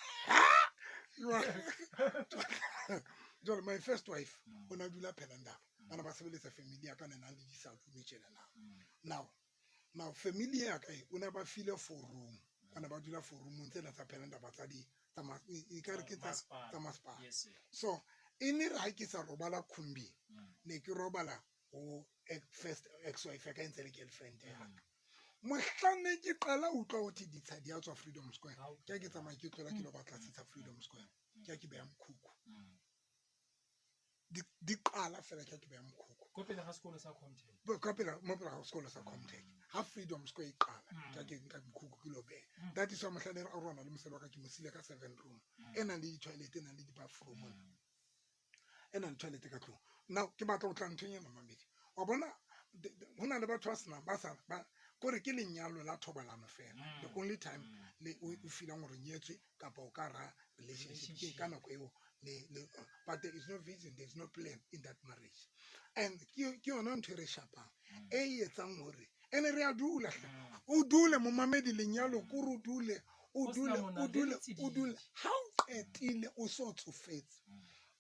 Jwale my first wife o ne a dula Phelandaba. Ba ne ba sebeletsa family ya ka ne na le di-saloon tjena na. Now now family ya ka e, o ne a ba file four room. Ba ne ba dula four roomong tsena tsa Phelandaba tsa di tsa ma- e e ka re ke tsa Masepala. tsa masepala. Yes, sir. So e ne re ha ke sa robala khumbing ne ke robala ho first ex wife ya ka e ntse e le girlfriend ya ka. Mohlang ne ke qala ho utlwa ho thwe ditsha di a tswa Freedom Square, ke ha ke tsamaya ke tlola ke lo batla setsha Freedom Square. Ke ha ke beha mokhukhu. Di di qala fela ke ha ke beha mokhukhu. Ko pele ga sekolo sa Comtech. Bo- Ka pela mo pele ga sekolo sa Comtech. Ha Freedom Square e qala, ke ha ke nka mokhukhu ke lo beha. That is why mohlang ne re arohana le mosadi wa ka ke mo siile ka seven room. E nang le di-toilet, e nang le di-bathroom mona. E nang le toilet ka tlung. Now ke batla ho tla nthong ena mamedi. Wa bona ho na le batho ba senang ba sa ba kore ke lenyalo la thobalano fela. The only time le o o feelang hore o nyetswe kapa o ka ra relationship ke ka nako eo le le but there is no vision, there is no plan in that marriage. And ke ke yona ntho e re shapang e etsang hore ene re a dula hle. O dule momamedi lenyalo ko re o dule o Ho sena dule o monate le dule o tsididi. dule ha o qetile o so tsofetse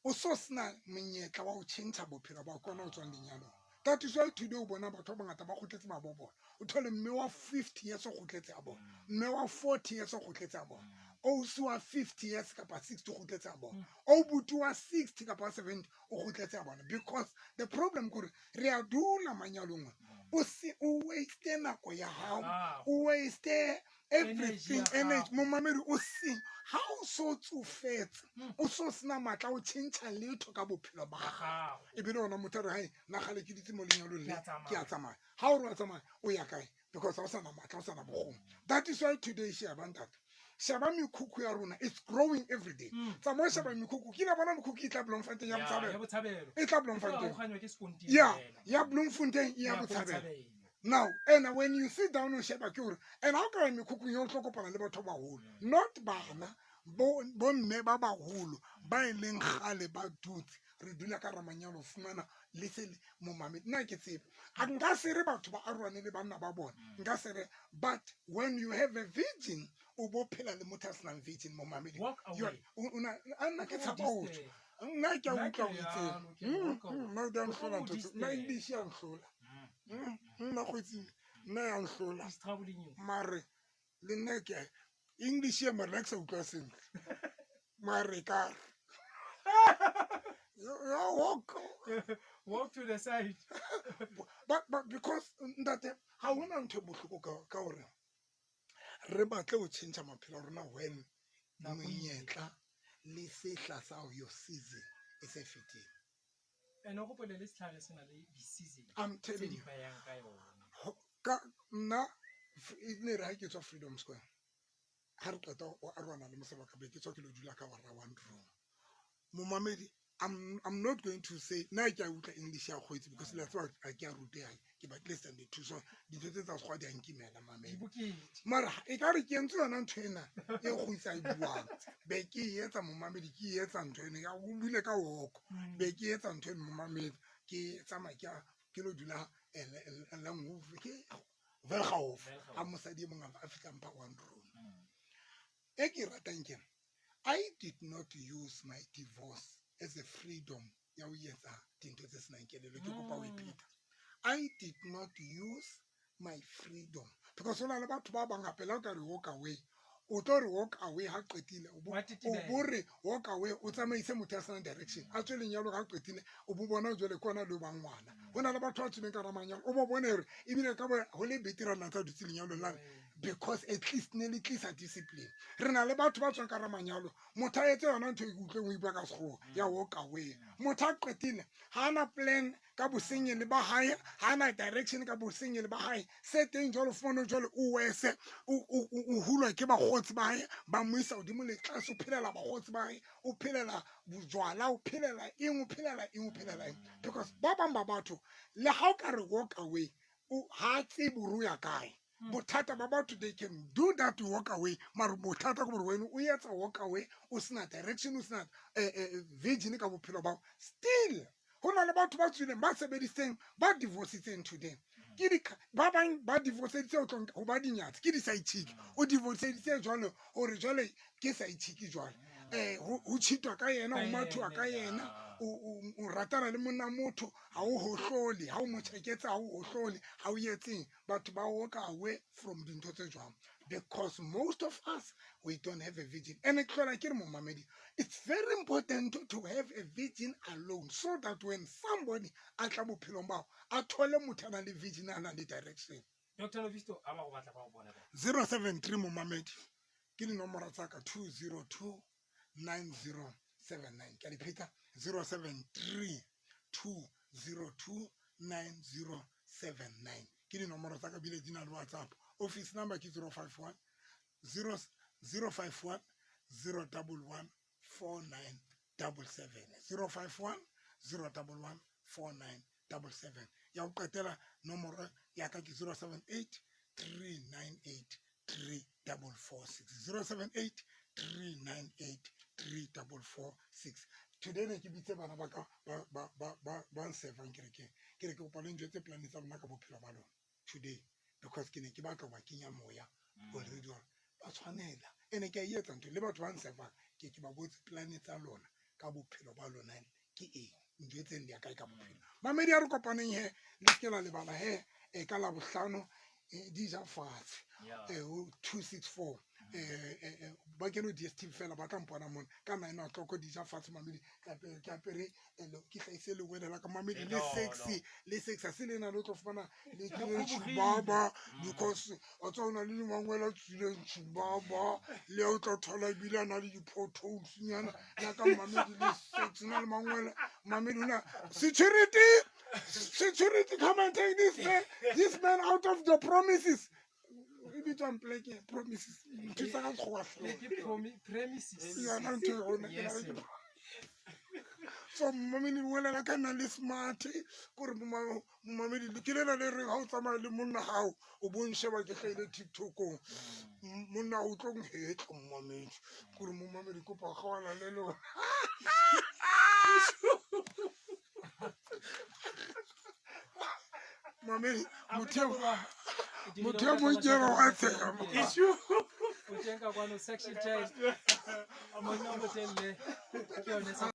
o so sena monyetla wa ho tjhentjha bophelo ba kona o tswang lenyalong. That is why today o bona batho ba bangata ba kgutletse ba bo bona. O thole mme wa 50 years o kgutletse a bona. Mme wa 40 years o kgutletse a bona. Ausi wa 50 years kapa 60 o kgutletse a bona. Obuti wa 60 kapa 70 o kgutletse a bona. Because the problem kore re a dula manyalong o se o waste nako ya hao, o waste everything Energy energy ya gago. momamedi o seng ha o so tsofetse o so sena matla o tjhentjha letho ka bophelo ba gago Gago. ebile ona motho a re hai nna kgale ke dutse mo lenyalong le Ke a tsamaya. ke a tsamaya ha o re wa tsamaya o ya kae because ha o sana matla o sana bokgoni that is why today sheba ntate sheba mekhukhu ya rona it's growing every day tsamaya o sheba mekhukhu ke ile bona mekhukhu e tla Bloemfontein ya Ya, Botshabelo ya Botshabelo. e tla E tlo Bloemfontein arohanywa ke sekontiri ya fela. ya Bloemfontein e ya Ya ko Botshabelo Botshabelo. Now, and when you sit down o sheba ke hore and ha o ka ya mekhukhung ya o tlo kopana le batho ba baholo not bana bo bo mme ba baholo ba e leng kgale ba dutse re dula ka ramanyalo o fumana le se le momame nna ke tsebe a nka se re batho ba arohane le banna ba bona nka se re but when you have a virgin o bo phela le motho a senang virgin momamedi Walk away. a nna ke O tshaba ho distance. tswa nna ke a Nna ke utlwa o itseng rialo, ke re walk away. nna di a O tlo nhlola mo ntho tse nna distance. English ya nhlola nna kgwetsing nna ya nhlola It's troubling you. mare le nna ke a- English ya mare nna ke sa utlwa sentle mare ka re yo walk Walk to the side. but because ntate ha hona ntho e bohloko ka ka hore re batle ho tjhentjha maphelo a rona when Nako e ile. monyetla le sehla sa your season e se fetile. And o gopole le setlhare se na le di-season I'm tse telling di you. bayang ka yona. Ka nna e ne re ha ke tswa Freedom Square ha re qeta ho arohana le mosadi wa ka be ke tswa ke lo dula ka hara one room. Momamedi I'm not going to say nna ke a utlwa English ya kgwetsi because le a tseba ha ke a ruteha ke batlile standard two so dintho tse tsa sekgowa di a nkimela mamedi. Di bokete. Mara e ka re ke entse yona ntho ena e kgwetsi a e buang be ke e etsa momamedi ke e etsa ntho ena ya o buile ka walk be ke etsa ntho eno momamedi ke tsamaya ke ke lo dula Langhof ke Welgehof ha mosadi e mong a fihla mpha one room. E ke e ratang ke I did not use my divorce as a freedom ya ho etsa dintho tse senang kelello ke kopa ho e pheta. I did not use my freedom because ho na le batho ba bang hape le ha o ka re walk away o tlo re walk away ha qetile o bo Wa tetebela. o bo re walk away o tsamaise motho ya senang direction a tswe lenyalo ha qetile o bo bona jwale ke ona le o bang ngwana ho na le batho ba tswileng ka hara manyalo o bo bone hore ebile ka bo ho le betere nna tsa dutse lenyalong lane because at least ne le tlisa discipline re na le batho ba tswang ka hara manyalo motho a etse yona ntho e ke utlweng o e bua ka sekgowa ya walk away motho a qetile ha ana plan ka bosenyele ba hae ha ana direction ka bosenyele ba hae se teng jwalo fumane jwale o wese o hulwa ke bakgotsi ba hae ba mo isa hodimo le tlase o phelela bakgotsi ba hae o phelela bojwala o phelela eng o phelela eng o phelela eng because ba bang ba batho le ha o ka re walk away o ha tsebe hore o ya kae bothata ba batho they can do that to walk away mara bothata ke gore wena o etsa walk away o sena direction o sena vision ka bophelo ba still ho na le batho ba tswileng ba sebedisitseng ba divorcitseng today ke di ba bang ba divorceditse ho tlo ho ba dinyatsi ke di-side chick o divorceditse jwalo hore jwale ke side chick jwale ho cheatwa ka yena ho mathuwa ka yena. O ratana le monna motho ga o hohlole, ga o mo checketse ga o hohlole, ga o etseng. Batho ba walk away from dintho tse jwang because most of us we don't have a vision. And ke hlola ke re momamedi, it's very important to have a vision alone so that when somebody a tla bophelong bao a thole motho a nang le vision, a nang le direction. Dr. Lovisto, a ba go batla ba go bona kae? 073 momamedi ke dinomoro tsa ka 202 9079 ke a di pheta 073 202 9079 ke dinomoro tsa ka bile di na le whatsapp. Office number ke 051 0 051 011 4977 051 011 4977. Ya go qetela nomoro ya ka ke 078 398 3446 078 398 3446. Today ne ke bitse bana ba ka ba nservang kerekeng, ke re ke kopa le njwetse plan tsa lona ka bophelo ba lona today, because ke ne ke batla ho ba kenya moya already hore ba tshwanela. Ene ke a e etsa ntho le batho ba nservang, ke ke ba botse plan tsa lona ka bophelo ba lona ke eng, njwetseng le ya kae ka bophelo. Mamedi a re kopaneng he, le seke la lebala he e ka Labohlano di ja fatshe ho 264 ba kene ho DStv fela ba tla mpona mona ka 9 o'clock di ja fatshe. Mamedi ke apere ke hlahise lengwele la ka mamedi le sexy, le sexy ha se lena le tlo fumana le kile chibaba, because wa tseba o na le mangwele a tswileng chibaba le o tla thola ebile a na le di-potholes nyana ya ka mamedi le sexy na le mangwele mamedi o na security, security, come and take this man, this man out of the promises. E bitswang pleke promises, nthusa ka sekgowa Ke premises. Yona ntho e gona ke Yes, na le sir. So momamedi lengwele la ka nna le smart kore momamedi ke lena le reng ga o tsamaya le monna gago o bo nsheba ke hlaile TikTokong, monna o tlo nhetla momamedi kore momamedi kopa kgaola le lona. Mamedi motho motho e mong ke re wa tsheha. O teng ka kwano section 10 monna o motelele ke yone.